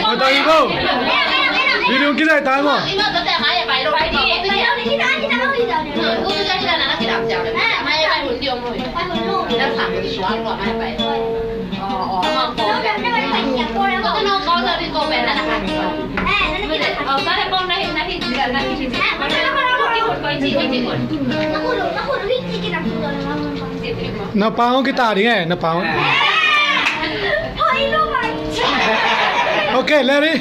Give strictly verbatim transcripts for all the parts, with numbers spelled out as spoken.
Ôi, tao đi không? Đi đúng cái giải tán mà. Na pang kita ding eh, na pang. Okay, ready?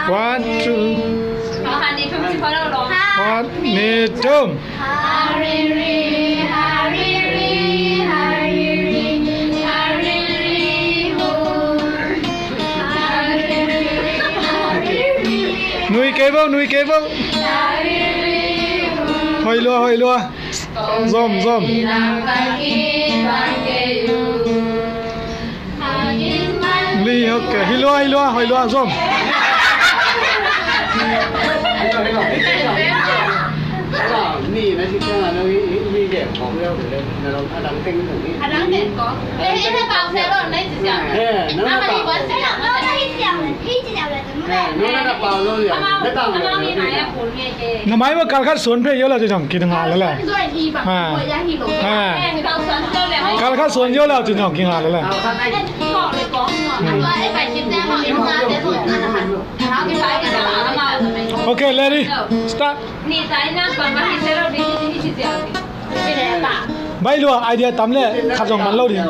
One, two. One, two. Nui kei vo, nui kei vo. Hoih lua, hoih lua. Zom, zom. Li, ok. Hi lua, hi lua, hoih lua, zom. Na mai ma kal khat suan phe yo la ci jong ki nga la la. Ha. Ha. Kal khat suan yo la ci jong ki nga la la. Hmm. Okay, ready? Start. Bai lua, idea tam le khat zong man lo ding.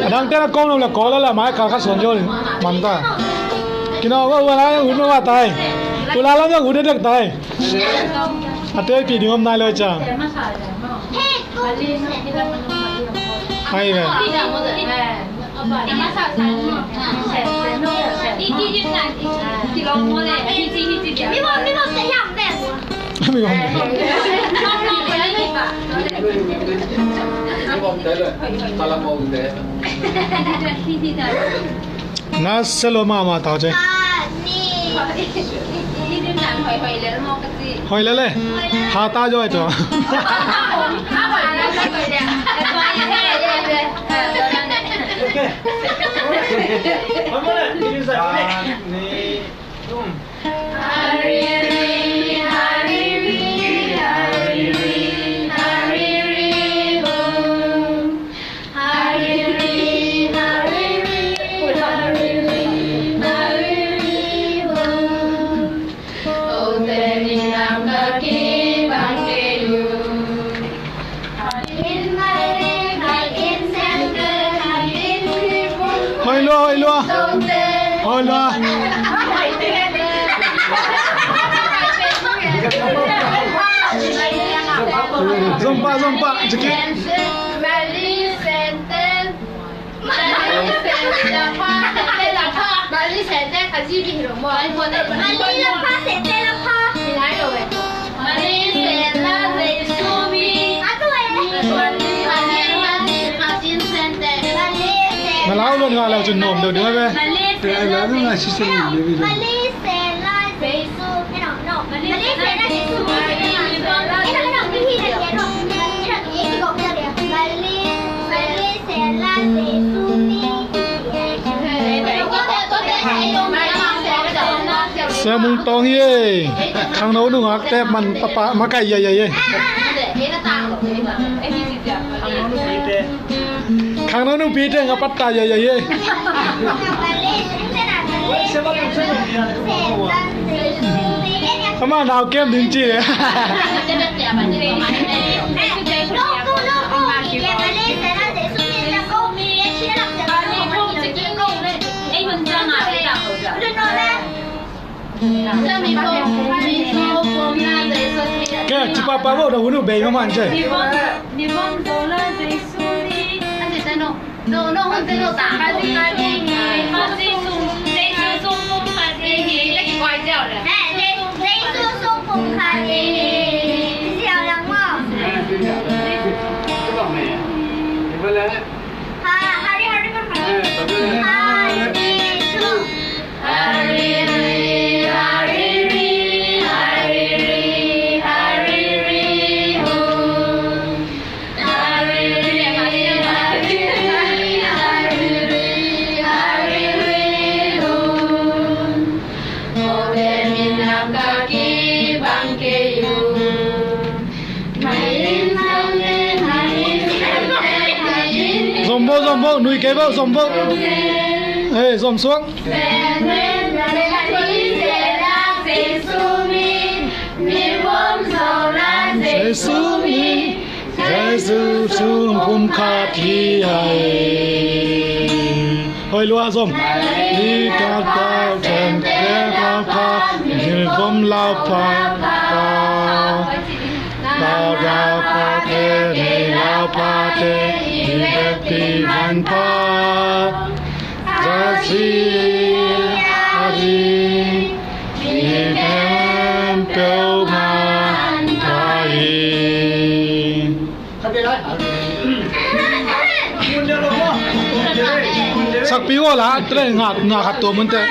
A dang ten a kong lo le ko la la mai kal khat suan yo man ta. Kino wa wa la un wa tai. Tu la la ya un dek tai. A te pi ding om nai lo cha. Hai ve. Na selo mama tau ce. Hoih le le. Ha ta jo ai to. Hoih lua, hoih lua. Hoih lua. Zom pah, zom pah. Jiki. Na lau luat nga lau cun nuam deuh ding a ve. Sia Mung Tawng hi ei. Khangno nungak te man papa makai yai yai ei. Khangno nungpi te nga patta yai yai ei. Ama nau kem ding ci. Kei ci papa vo da hunu bei ma man ce. Nui kei vo, zom vo. Hei, zom suak. Jesu mi, Jesu sung pumkhat hi hei. Hoi lua zom. Ni khat pau tente lau pha, ni gom lau pha pha. Lau pha te, ni lau pha te, i vekpi van pha. Zasi a di, i khempeuh man pha hi. Sakpi ua la, tua leh nga, nga khat tua mun teh.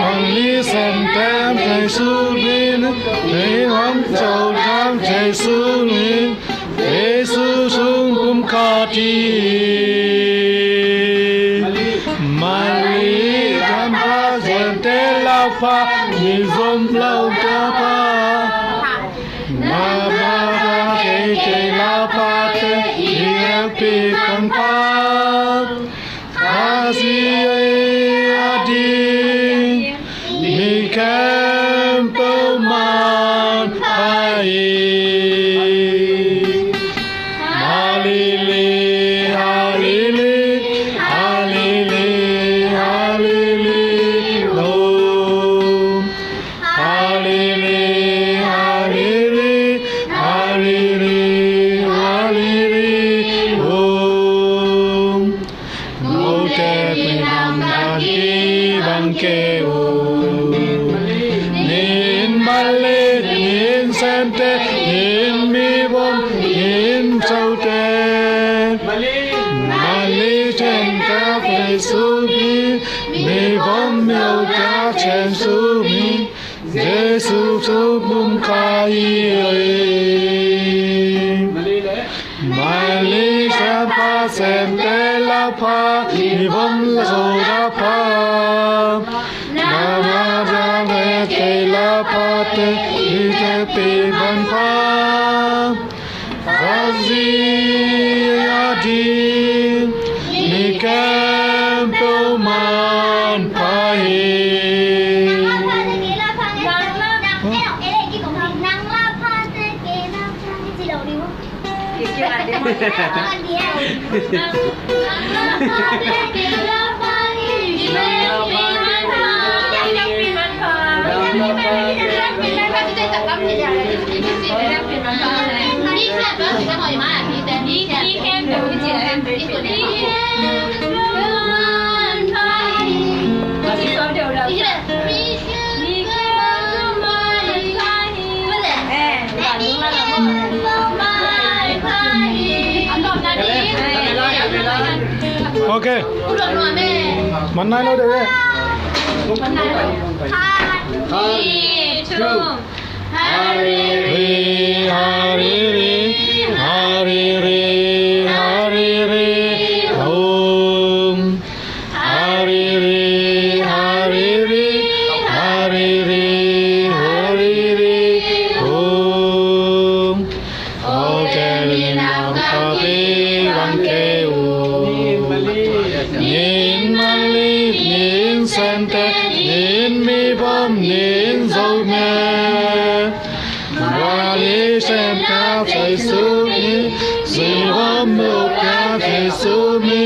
Mali Sente Jesu min, mi hong co dam Jesu min, Jesu sung pumkhat hi. Mali dam pha, Sente lau pha, mi zom lau ta pha. Mama pha, kei kei lau pha te, i vekpi van pha. Pha si a di, mi khempeuh man pha hi. Halili, halili, halili, halili lo. Halili, halili, halili, halili lo. Mote pinam dan ki bang ke u. Nin Mali, nin Sente, nin mi bom, nin cote. Mali Sente Jesu min, mi bom mi lau ta Jesu min. Jesu sung pumkhat hi. Mali Sente lau pha, mi bom lau ta pha. Mama Sente lau pha te, i vekpi van pha. Pha si a di, mi khempeuh man pha hi. Ok. Man nai lo deuh e. Three, two. Hari, hari, hari, hari, hari, hari, om. Hari, hari, hari, hari, hari, hari, om. Hotel in ang kapi bang keu. Nin Mali, nin Sente, nin mi bom, nin Zo ne. Mali Sente Jesu mi, mi bom mo ka Jesu mi,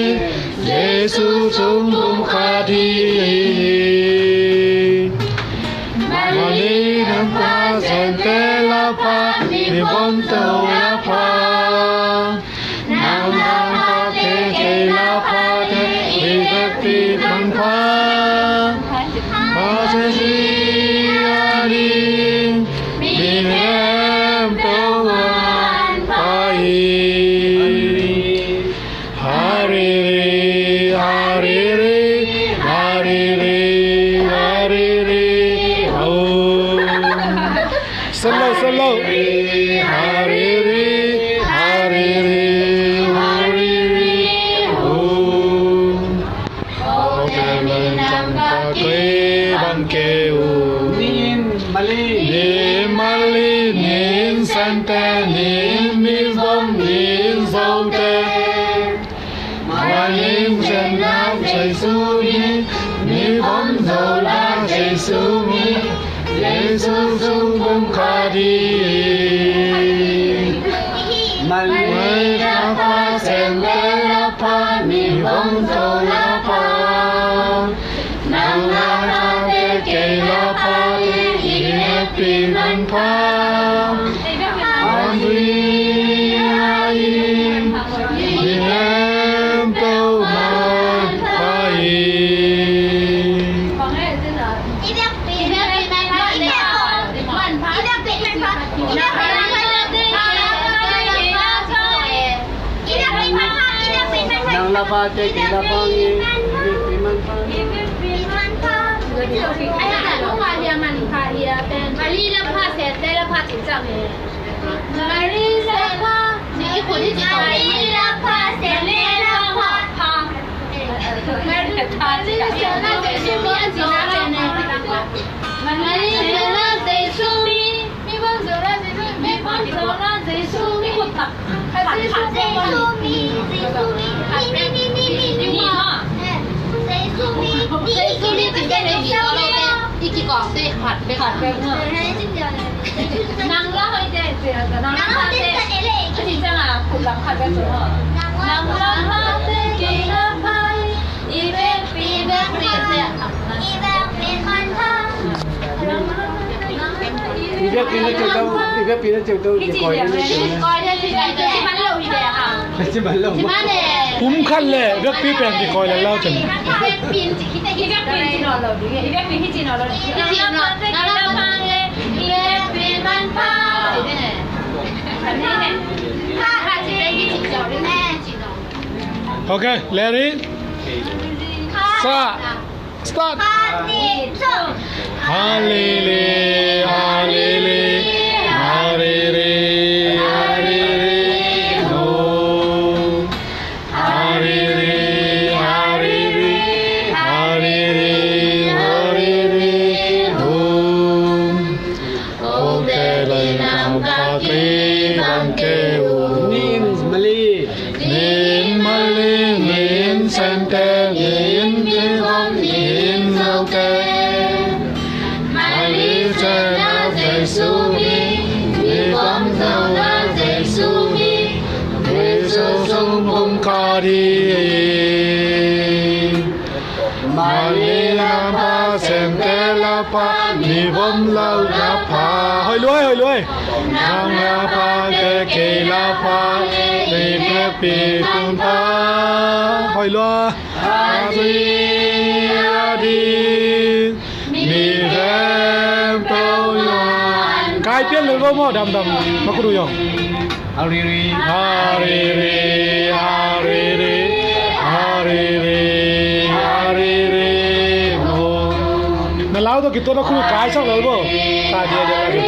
Jesu sung pumkhat hi. Mali nam pa Sente la pa, mi bom to la pa. Nam pa te te la pa te, mi bom pi bang pa. Pa se si Zote. Mah in Jesu mi, mi bawm zo la Jesu mi, Jesu sung pum kha ding. Mah in Lalpa, Semte Lalpa, mi bawm zo Lalpa. Nang Lalpa te, kei Lalpa te, i hehpih manpha. A zui a ding, i khempeuh manpha hi. Nang Lalpa te, kei Lalpa hi, i hehpih manpha. Mari Lalpa, Semte Lalpa, cih ciang e. Mari Lalpa, Mari Lalpa, Semte Lalpa. Mari Lalpa, Semte Lalpa, Jesu mi. Mi bawm zo la Jesu mi, mi bawm zo la Jesu mi. Jesu mi, Jesu mi, mi, mi, mi, mi, mi, mi. Jesu mi, Jesu mi, Jesu mi. I kikawm te khat bek, khat bek. Nang la hoih te, nang la hoih te. A ci ciang a khut lam khat bek. Nang la hoih te, kei la hoih. I vekpi, i vekpi te. I vekpi manpha. I vekpi na ceuh to, i vekpi na ceuh to, kikawi na ceuh to. Pum khat le vekpi pen kikawi le lau cen. Okay, ready? Sa. Start. Hallelujah, hallelujah, hallelujah, hallelujah, oh. Hallelujah, hallelujah, hallelujah, hallelujah, oh. Hong tel in nam khat i bang kei un. Ni in Mali. Ni in Mali, ni in Sente, ni in Mivon, ni in Zote. Mali cen a Jesu mi, Mivon zo a Jesu mi, Jesu sung pum kha ding. Mali Lalpa, Sente Lalpa, mi bawm lo Lalpa. Hoih luai, hoih luai. Nang Lalpa te, kei Lalpa te, i vekpi manpha. Hoih luai. A zui a ding, mi khempeuh manpha. Kai pian lel vo maw, damdam. Ma khut uh zong. Hariri, hariri, hariri, hariri, hariri, ho. Na lau tawh kituak na khut uh kaisak lel bo. Sa dia dia lagi.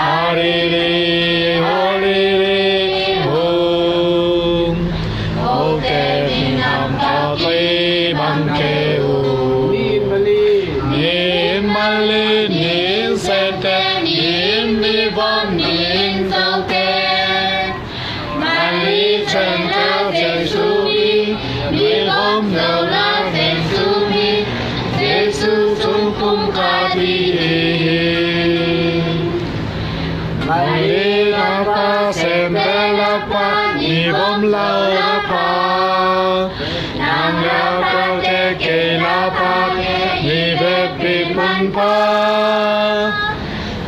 Hariri, hariri, ho. Hote ni nam khat i bang kei un. Ni in Mali, ni in Sente, ni in Mivon, ni in Zote. Mali cen a Jesu mi, mi bawm lo a Jesu mi, Jesu sung pum kha ding. Mali Lalpa, Sente Lalpa, mi bawm lo Lalpa. Nang Lalpa te, kei Lalpa te, i vekpi manpha.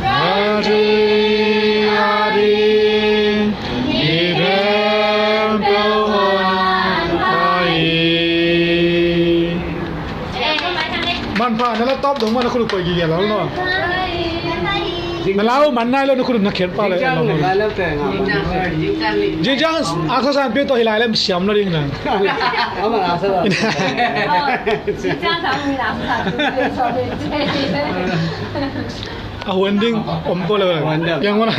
A zui a ding, i khempeuh manpha hi. Manpha na la tawp dong mah na khut uh koi gige lo no. Na lau man nai lo na khut uh na khen pa le. Jing jang a kho san pi to hi lai lem siam lo ding na. A huan ding om pua le. Huan ding. Piang huan a.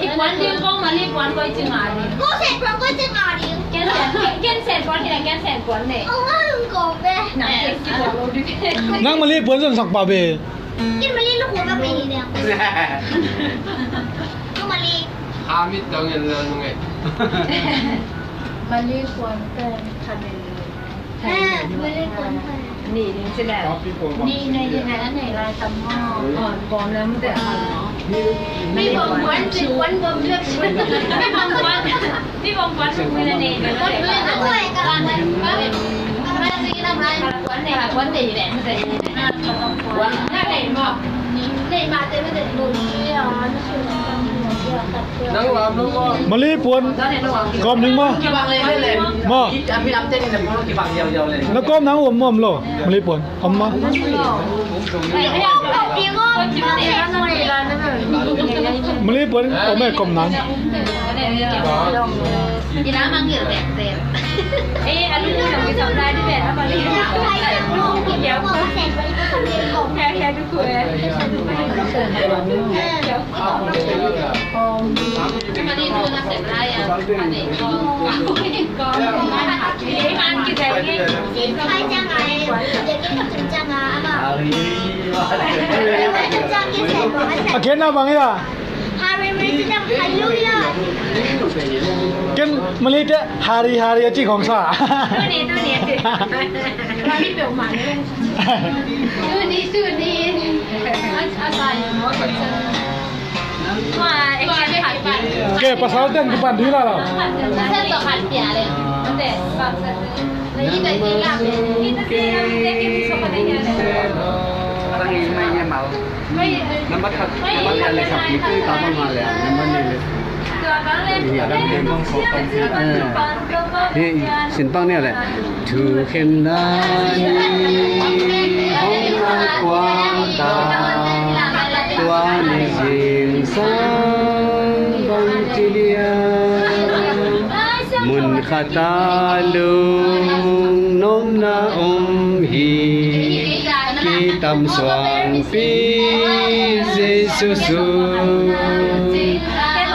I puan ding kong Mali puan koi ci ngah ding. Kong Sen puan koi ci ngah ding. Ken Sen, ken Sen puan hi na, ken Sen puan ne. Ong a lung kong be. Na, ken ci kong lo ding. Nang Mali puan zon sak pa be. Ken Mali lung kong be ni ding. Kong Mali. Amit dang en la nung e. Mali kuan pen khat en. Mali kuan pen. Ni ding si la. Ni nei ding a nei lai tam mo. Bom lam te a. Mi bom kuan si kuan bom lek. Mi bom kuan. Mi bom kuan si kuan nei. Mali puan kawm ning maw? Maw? Na kawm nang om maw om lo? Mali puan om maw? Mali puan om e kawm nang. A gen na bang ia. Ken Malay te hari hari a ci khong sa. Tuni, tuni. Tuni, tuni. Ke pasal ten kipan dila la. Nambat khat, nambat khat le khat, itu itu abang mah le, nambat ni le. Hi, sin pang ni le. Thu khen dan ni hong na kuan ta, tua ni zingsang bang ci dia. Mun khat a lungnuamna om hi. Kitam suangpi Jesu sung.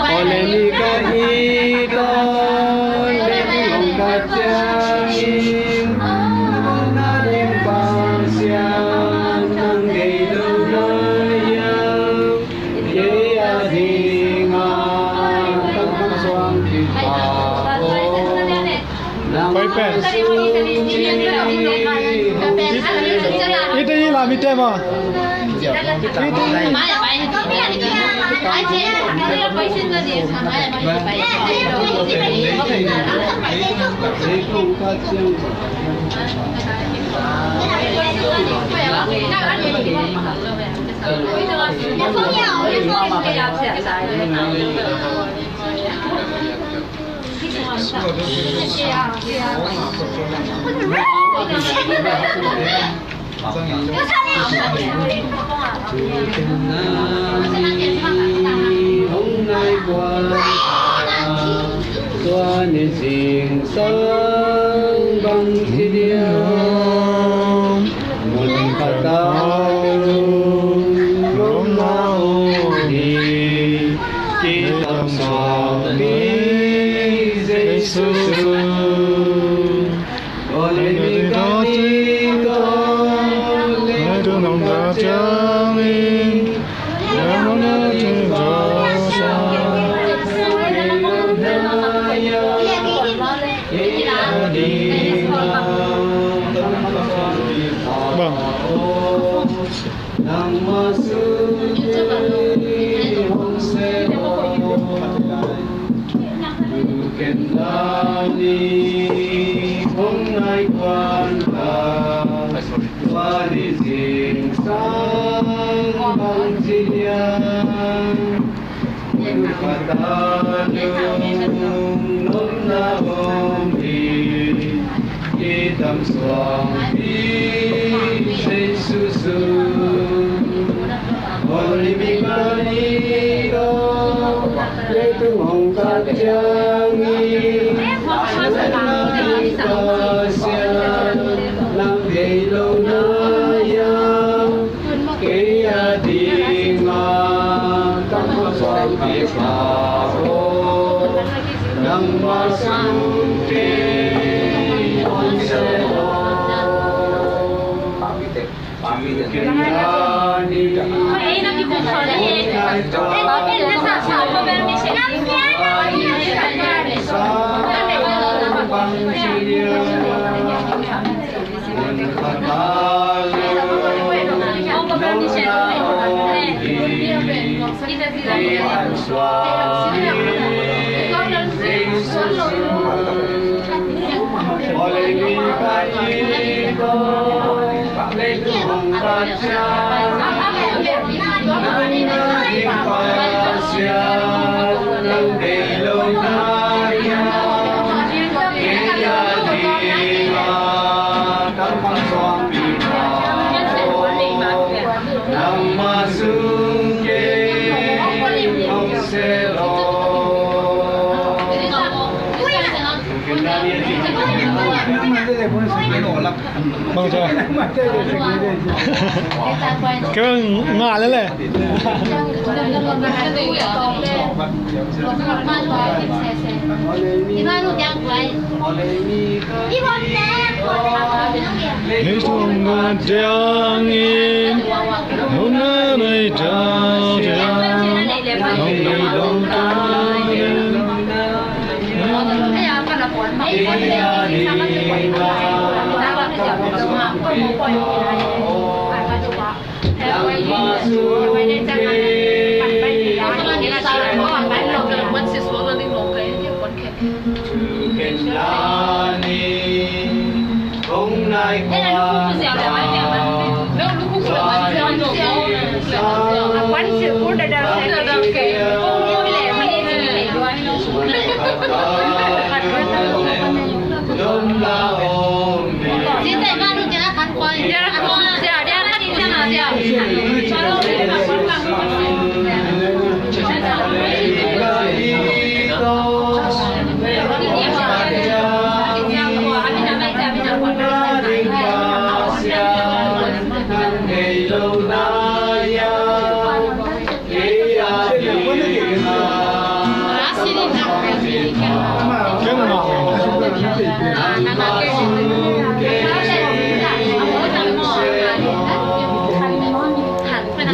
Ole mi ka hi to le mi hong ka ciangin. Hong na lim Pasian nang dei lo na hiam. Kei a ding a kitam suangpi pa. Pai pen. Ite i la mi te ma. Ite i. Tua ni zingsang bang ci dia. Mun khat a lungnuamna om hi. Kitam suangpi Jesu sung. Ole mi ka hi to le mi hong ka ciangin. Bang. Ken la ni hong nai kuan ta. Tua ni zingsang bang ci dia. Mun khat a lungnuamna om hi. Kitam suangpi Jesu sung. Ole mi ka hi to. Leitung hong kat ciangin. Pasian nang dei lo na hiam. Kei a ding a kitam suangpi pa aw. Nangmah sung kei hong sel aw. Kei a ding a Bang sa. Kaya nga lele. Ni sung a diang in, nong na nei tau diang, nong nei lo tau diang.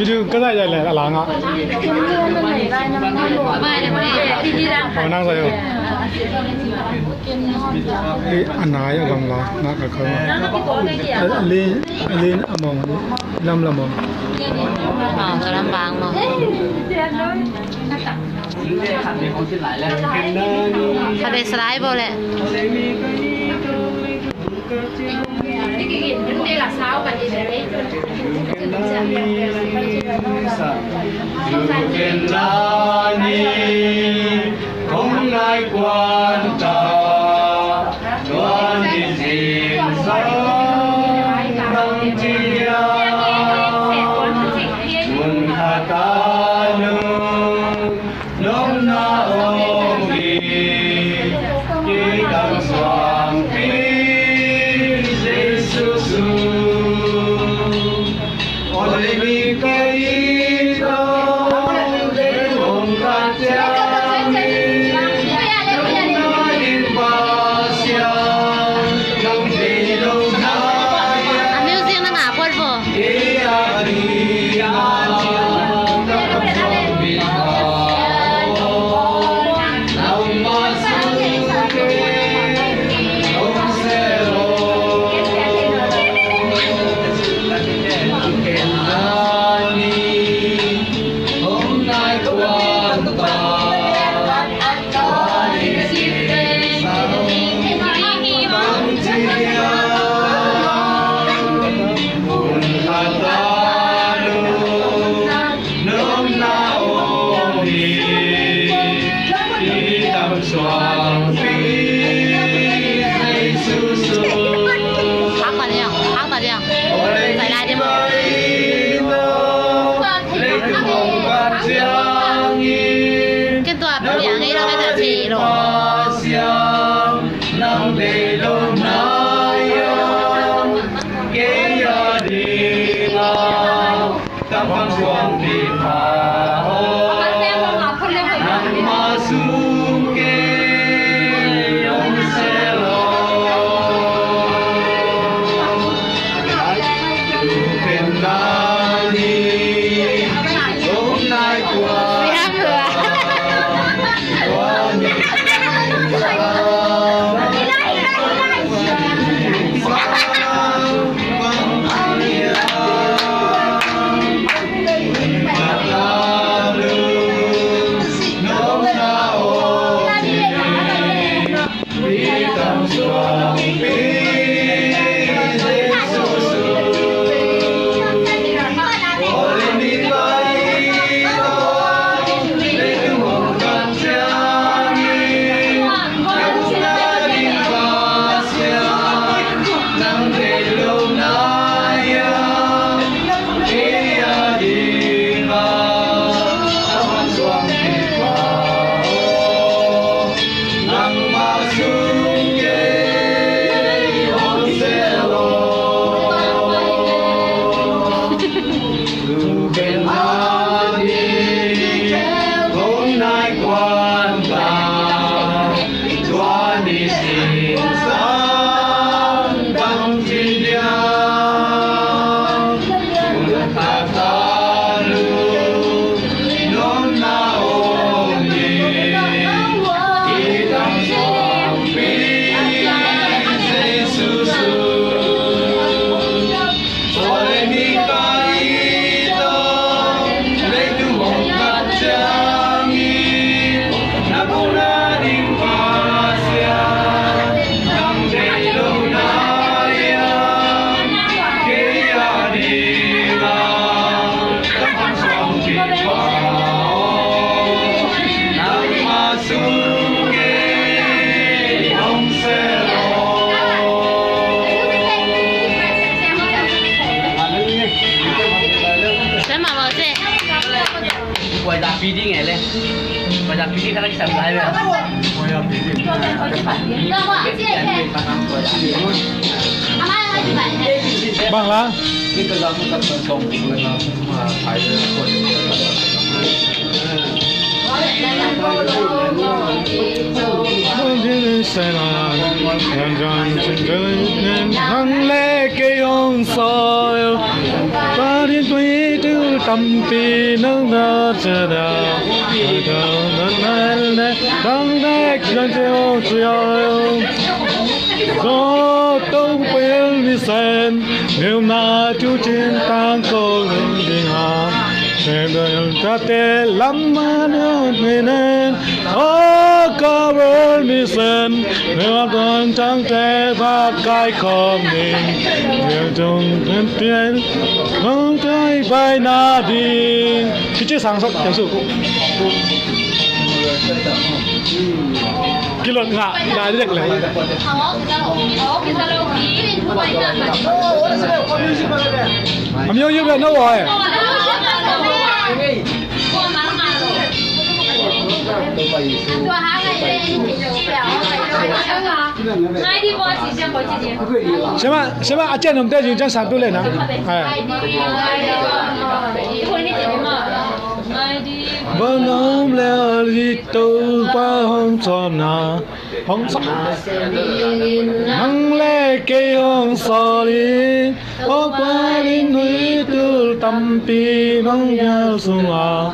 Video ka zai zai le a la ngah. Aw, nang zai aw. Eh, a nai a gamla na ka kal. A lin, a lin a mong, lam lam mong. Aw, ka lam bang mong. Ka be salai bo le. A music na ngah phot vo. Khak ta liang, khak ta liang. Zai lai dim. Ken tua liang ei lo, ken tua ci lo. Bang la. Nang le kei hong sawl, pa din tui tu tampi nang na ca da. Nang le kei hong sawl. Zo tong pel mi sen, neu na tu cin tang ko lung ding ha. Sen da yong ta te lam ma na mi nen. O ka pel mi sen, neu na tang tang te ba kai kong ning. Neu tong pen pen, kong tai bai na ding. Kici sang sok, kiang su. Kilot ngah, ngah dek leh. A myo yuk leh no oi. Sema, sema, a cian om te jing cian san tu leh na. Ai. Van om le a li Topa hong sawlna, hong sa-, nang le kei hong sawl in, o pa in nui tul tampi nong yal sungah,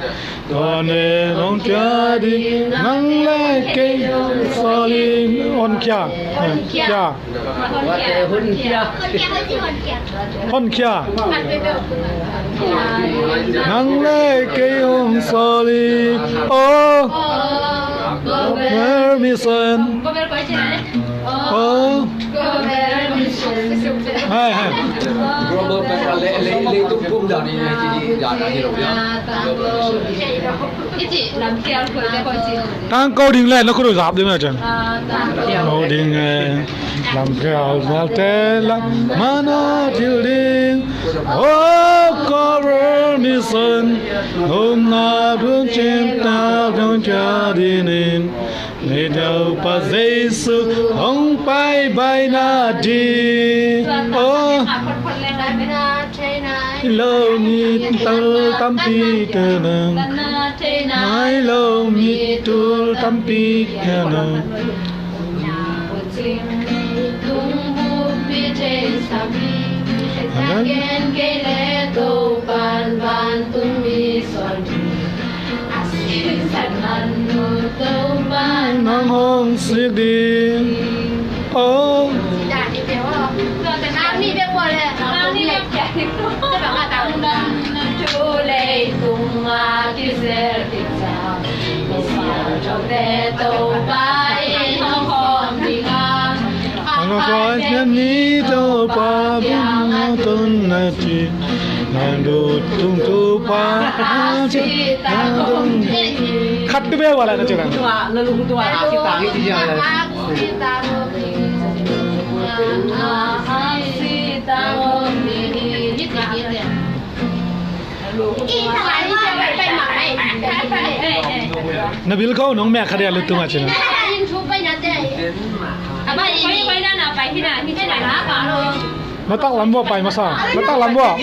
tua ne nong kia ding, nang le kei hong sawl in, hong kia, hong kia. Hon kia. Nang le kei hong sawl hi. Oh, Gospel Mission. Oh. Hai, hai. Tang ko ding le, na khut uh zap ding na chan. Ko ding le. Lam khial malte lam mana thil ding. Oh, Gospel Mission. Hom na dun chin ta dun cha dinin. Ni dau pa Jesu hong pai bai na di. Oh. Lo ni tal tampi te nang. Nai lo ni tul tampi te nang. Nang hong sik ding. Oh. Ang kuan ngan ni Topa biang a ton na ci. Nang du tung Topa a ci ta dong. Khat tu bia wala na ci nang. Na bil ko nong mek kha dia lutung a cina. Na tak lam bua pai masa. Na tak lam bua.